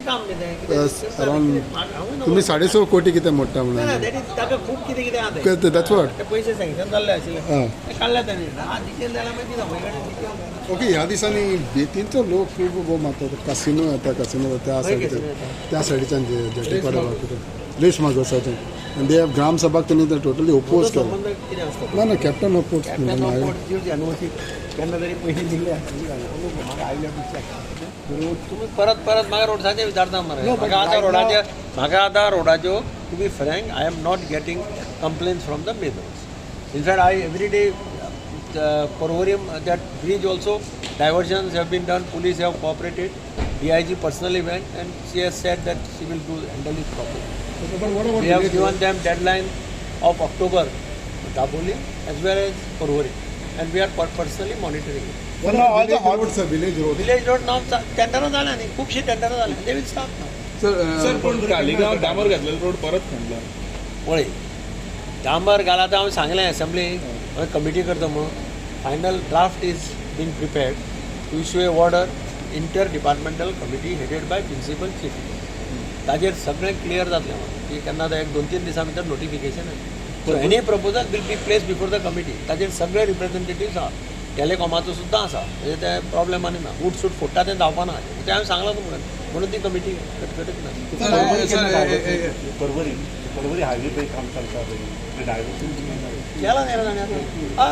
काम न्ही तें कितें अराउंड हांवूय तुमी 6.5 कोटी कितें मोडटा ना म्हणून. That is ताका खूब कितें कितें आहा. That's what. ते पयशे सँक्शन जाल्ले आशिल्ले. आं. ते काडले तांणी. आतां डिटेल जाल्यार मागीर दिता म्हजे कडेन detail. Okay, ह्या दिसांनी बेतींचो लोक खूब उबो मारतात. कासिनो येता, कासिनो त्या खंय सायडीच्यान. casino येता? त्या सायडीच्यान, जेटीपाडा रेस मागोसाच्यान. आनी ते ग्रामसभाक तेणी टोटली ओपोज तो केला. संबंध कितें आसता? ना ना, captain oppose. Captain of port दिवची एनओसी केन्ना तरी पयलीं दिल्ले आसतली. म्हाका आयल्या पिक्चर. तुमी परत परत म्हाका रोड्साचें विचारता मरे. म्हाका आतां रोडाचे, म्हाका आतां रोडाच्यो, to be frank, I am not getting complaints from the main roads. In fact, I every day Porvorim, that bridge also, diversions have been done, police have cooperated, DIG personally went and she has said that she will do handle it properly. We have given them deadline of October, Dabolim as well as Porvorim, and we are personally monitoring it. Road, sir, village road. Village road now टेंडरां जाल्या न्ही, खुबशीं टेंडरां जाल्या. They will start now. Sir, पूण तालिगांव डांबर घातलेलो road परत खणला. पळय, डांबर घाला आतां हांवें सांगलें असेंब्ली हांवें कमिटी करता म्हणून. Final draft is being prepared to issue a order, inter departmental committee headed by principal chief. ताजेर सगळें क्लियर जातलें की केन्ना ते एक 2-3 दिसां भितर notification. So any proposal will be placed before the committee. ताजेर सगळे रिप्रेझेंटेटिव्स आहा, टेलिकॉमाचो सुद्दां आसा. म्हणजे ते प्रॉब्लेम आनी ना, उठ सूट फोडटा तें जावपा ना. तें हांवें सांगलां तुमकां, म्हणून ती कमिटी कटकटीत ना. पर्वरी पर्वरी हायवे पे काम चलता पळय, डायवर्सन. केला न्ही रे ताणें आतां.